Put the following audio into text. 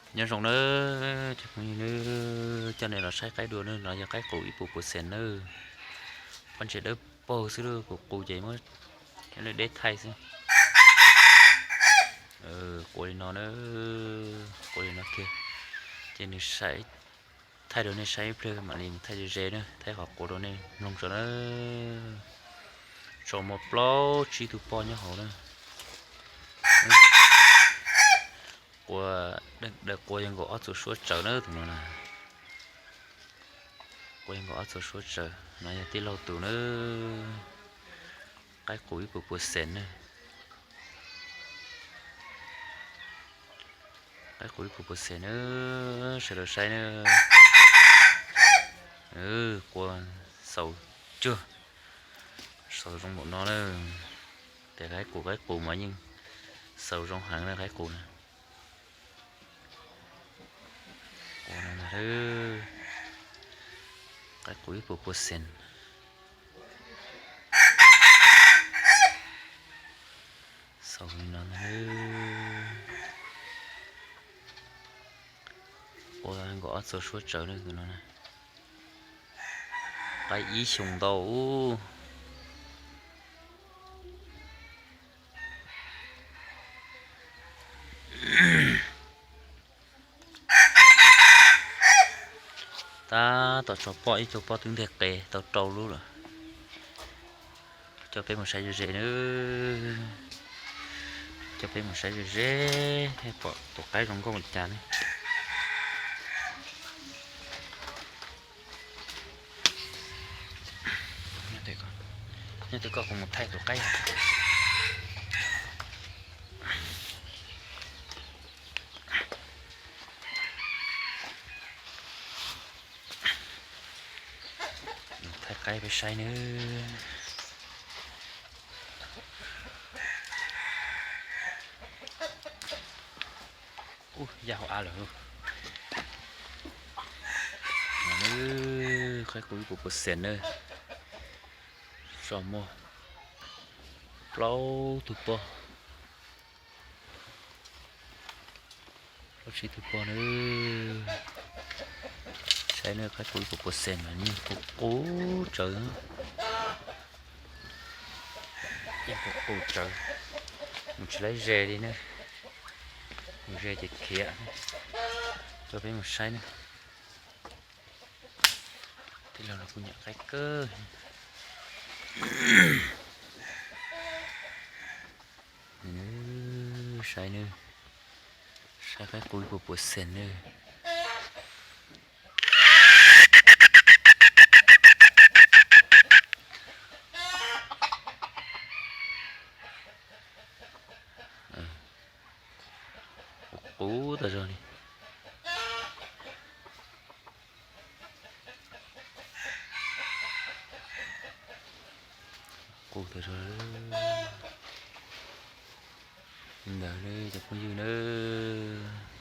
Nyob zoo nawb cov phooj ywg nawb, coj nej los saib qaib dua nawb, no yog qaib qus ib puas puas xees nawb. Pob ntseg dawb paug xwb, kuv qus ces muab coj nej deb thaij xwb. Quas li no na, quas li no kiag, ces nws saib, thaij rau nej saib ib pliag mam li mus thaij ze ze na, thaij qhov quas rau nej mloog tso na. Tso muaj plaub tsib tug poj nyob hauv na. Quas, daim quas yog nkaum ob txuas suab tsawv na tus no na. Quas yog nkaum ob txuas suab tsawv, no yog tij laug tus na. Qaib qus ib puas puas xees na. Qaib qus ib puas puas xees na, sawv daws saib na. Quas xaus cuag, xaus zoo npaum no na. Tes qaib qus, qaib qus mas yeej xaus zoo heev na qaib qus na. Quas no, qaib qus ib puas puas xees. Xaus li no, quas nkaum ob txuas suab tsawv na tus no. Qaib ib xyoos ntau. Tab tom tso poj ib co poj twb nteg qe tau rau lub lawm. Coj peb mus saib ze ze nawb. Coj peb mus saib ze ze, pom tus qaib zoo nkauj li cas ne. Nyob twg koj kuv mus thaij tus qaib. Thaij qaib peb saib nawb. Ub, yaj hauv av lawm. Qaib qus ib puas puas xees nawb. Tso muaj plaub tug poj, plaub tsib tug poj nawb. Saib nawb, qaib qus ib puas puas xees mas yeej qus qus tsawv. Yeej qus qus tsawv, mus tsis laib ze li na. Mus ze ces khiav. Coj peb mus saib na. Tij laug no kuj nyiam qaib kawg. Saib nawb, saib qaib qus ib puas puas xees nawb. Qus tas zog li. Qus tas zog li ntawd cov phooj ywg nawb.